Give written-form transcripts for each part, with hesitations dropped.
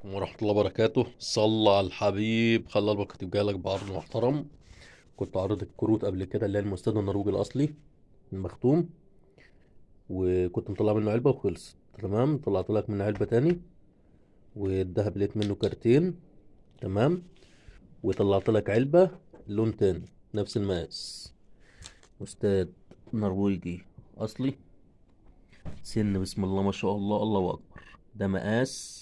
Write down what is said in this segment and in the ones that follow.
ورحمة الله وبركاته. صلى على الحبيب، خلى البركة تبقى لك بعرض محترم. كنت عارض الكروت قبل كده اللي هي المستند النرويجي الأصلي المختوم، وكنت مطلع منه علبة وخلصت. تمام، طلعت لك منه علبة تاني، والدهب لقيت منه كارتين. تمام، وطلعت لك علبة لون تاني نفس المقاس، مستاد نرويجي أصلي، سن بسم الله ما شاء الله، الله أكبر. ده مقاس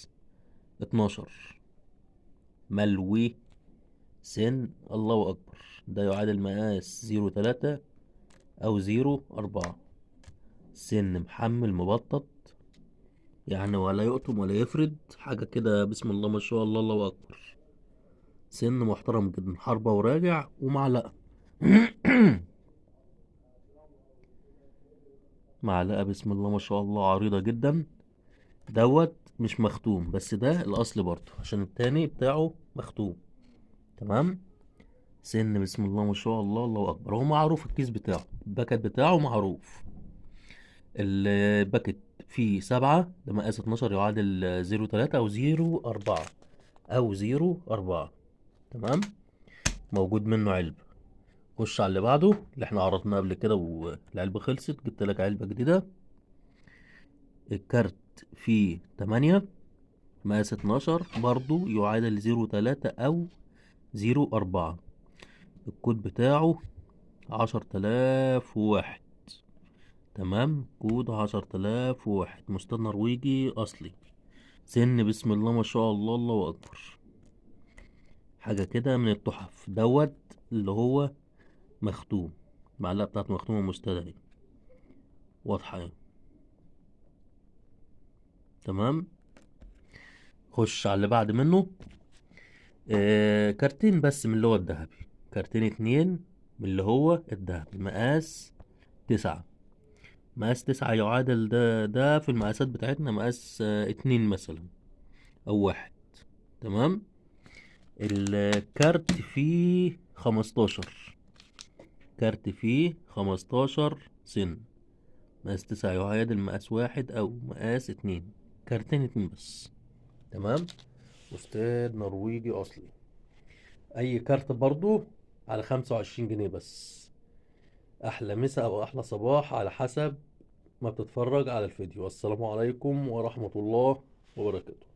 12 ملوي، سن الله أكبر. ده يعادل مقاس 03 أو 04. سن محمل مبطط يعني، ولا يقطم ولا يفرد، حاجة كده بسم الله ما شاء الله، الله أكبر. سن محترم جدا، حربة وراجع ومعلقة. معلقة بسم الله ما شاء الله عريضة جدا. دوت مش مختوم، بس ده الأصل برضه عشان التاني بتاعه مختوم. تمام، سن بسم الله ما شاء الله، الله أكبر. هو معروف الكيس بتاعه، ال packet بتاعه معروف. ال packet فيه 7، ده مقاس 12 يعادل 03 أو 04 أو 04. تمام، موجود منه علبة. خش على اللي بعده اللي احنا عرضناه قبل كده والعلبة خلصت، جبت لك علبة جديدة. الكارت فيه 8 مقاس 12 برضو يعادل 03 أو 04. الكود بتاعه 10001. تمام، كود 10001، مستند نرويجي أصلي، سن بسم الله ما شاء الله، الله أكبر. حاجة كده من التحف. دوت اللي هو مختوم، المعلقة بتاعته مختومة مستدعي واضحة يعني. تمام، خش على اللي بعد منه. كارتين بس من اللي هو الذهبي، كارتين 2 من اللي هو الذهبي، مقاس 9. مقاس 9 يعادل ده في المقاسات بتاعتنا مقاس 2 مثلا أو 1. تمام، الكارت فيه 15، كارت فيه 15 سن، مقاس 9 يعادل مقاس 1 أو مقاس 2، كارتين 2 بس. تمام، مستاد نرويجي أصلي. أي كارت برضو على 25 جنيه بس. أحلى مسا أو أحلى صباح على حسب ما بتتفرج على الفيديو. والسلام عليكم ورحمة الله وبركاته.